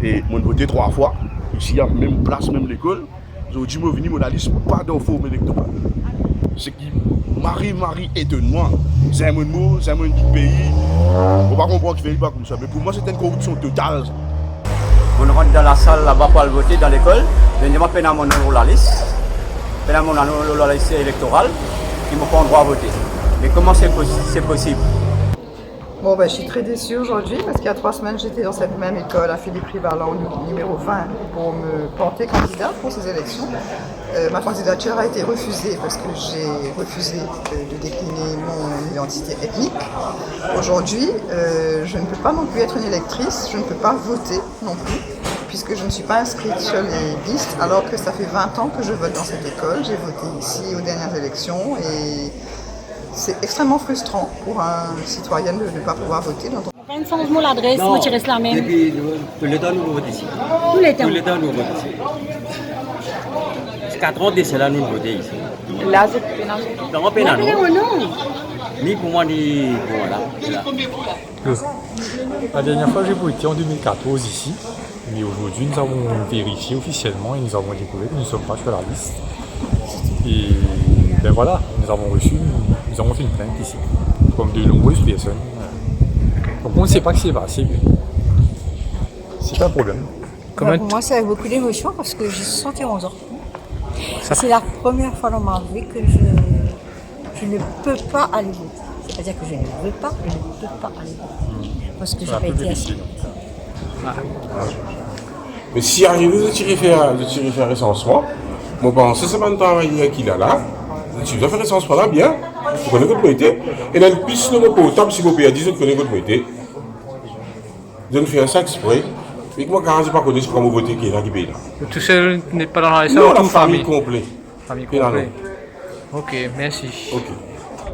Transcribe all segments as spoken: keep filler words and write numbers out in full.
E mo'nn vote trwa fwa, isi, a mem plas, mem lekol. Zordi mo vini, mo lalis pa dan form elektoral. Seki mari, mari etonn mwa. Zame mo, zame mo pei. Mo pa konpran kifer li pa koumsa. Me pou mwa, se enn koripsion total, sa. Mo'nn rant dan lasal laba pou al vote dan lekol. Zot dir mwa pena mo nom lor lalis. Pena mo nom lor lalis elektoral. E mo pa an drwa vote. Me kouma se pos-, se posib? Bon, ben, je suis très déçue aujourd'hui parce qu'il y a trois semaines, j'étais dans cette même école à Philippe Rivalan, nu-, numéro vingt, pour me porter candidate pour ces élections. Euh, ma candidature a été refusée parce que j'ai refusé, euh, de décliner mon identité ethnique. Aujourd'hui, euh, je ne peux pas non plus être une électrice, je ne peux pas voter non plus, puisque je ne suis pas inscrite sur les listes, alors que ça fait vingt ans que je vote dans cette école. J'ai voté ici aux dernières élections et c'est extrêmement frustrant pour un citoyen de ne pas pouvoir voter dans ton... Mo pa'nn sanz mo ladres, mo ti res lamem. Depi touletan nou vot isi. Touletan? Touletan nou vot isi. Katran de sela nou vote isi. La, zot pena vote? Non, pena non. Non, non. Ni pou mwa, ni pou mwa la. La. La dernière fois, j'ai voté en deux mille quatorze ici, mais aujourd'hui, nous avons vérifié officiellement et nous avons découvert que nous ne sommes pas sur la liste. Et ben voilà, nous avons reçu, nous avons fait une plainte ici, comme de nombreuses personnes. Donc on ne sait pas ce qui s'est passé, mais c'est un problème. Pour moi, c'est avec beaucoup d'émotion parce que j'ai soixante et onze ans. C'est la première fois dans ma vie que je, je ne peux pas aller voter. C'est-à-dire que je ne veux pas, je ne peux pas aller voter. Parce que j'ai pas été inscrite. Me si arive zot ti refer, zot ti refer resansman, mo panse se bann travayer ki la la, zot ti fer resansman la bien, pou kone kot mo ete. Ena enn pis lor mo portab, si mo perdi, zot kone kot mo ete. Zot fer sa expre. E ki mo kapav pa kone si mo vote ki la ki pe la. Tout seul n'est pas dans la région, non, la famille complète. Famille complète. Ok, merci. Ok.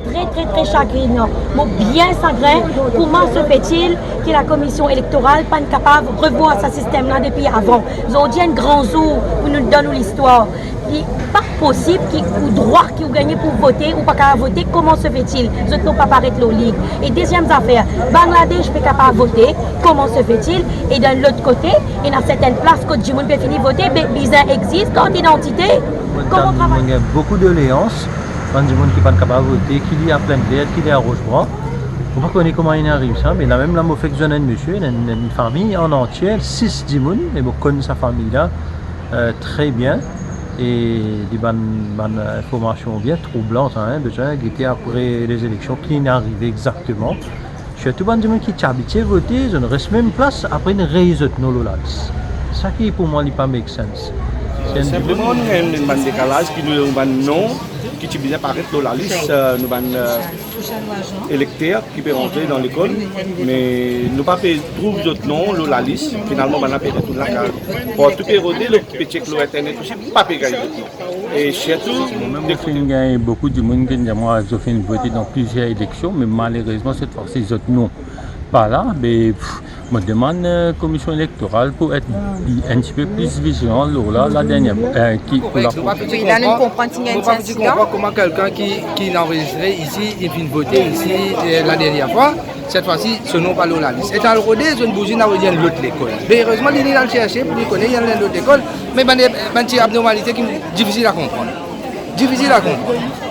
Très, très, très chagrinant. Mo bien sagrin, comment se fait-il que la commission électorale pa'nn kapav revwar sa sistem la depi avan? Zordi enn gran zour pou nou donn nou listwar. Li pa posib ki ou drwa ki ou gagne pou vote, ou pa kapav vote, comment se fait-il? Zot nom pa paret lor lig. E deziem zafer, Bangladesh pe kapav vote, comment se fait-il? E dan lot kote, ena sertenn plas kot dimoun pe fini vote, be bizin existe kart idantite. Kouma travay? Mo gagn boukou doleans, bann dimoun ki pa'nn kapav vote, ki li a Plennvert, ki li a Rosebran. Mo pa kone kouma inn ariv sa, me lamem la mo fek zwenn enn misie, enn, enn fami an antie, sis dimoun, e mo konn sa fami la, euh, tre bien. E li bann, bann, euh, informasion bien troublan, sa, hein, bizin gete apre lezileksion ki inn arive exakteman. Sirtou bann dimoun ki ti abitie vote, zot inn res mem plas, apre inn rey zot nom lor lalis. Sa ki pou mwa li pa make sense. Sinpleman, nou ena enn bann dekalaz ki nou, bann nom ki ti bizin paret lor lalis, euh, nou bann, euh, elekter ki pe rantre dan lekol, me nou pa pe trouv zot nom lor lalis. Finalman, bann la pe retourn lakaz. Partou pe rode, nou pe chek lor internet osi, pa pe gagn zot nom. E sirtou, mo mem, mo finn gagn boukou dimoun ki dir mwa zot finn vote dan plizier eleksion, me malerezman, set fwa si zot nom pa la, be, pff, mo demann, euh, komision elektoral pou et enn tipe pli vizilan lor la, la dernier, euh, ki, pou la... Wi, la nou konpran ti gagn enn insidan. Mo pa finn konpran kouma kelkenn ki, ki anrezistre isi, li finn vote isi, euh, la dernier fwa, set fwa si, so nom pa lor lalis. E al rode, zot inn bouz, inn al rod enn lot lekol. Be erezman, li, li al serse pou li kone, li al enn lot lekol, me bann, bann ti abnormalite ki difisil a konpran. Difisil a konpran.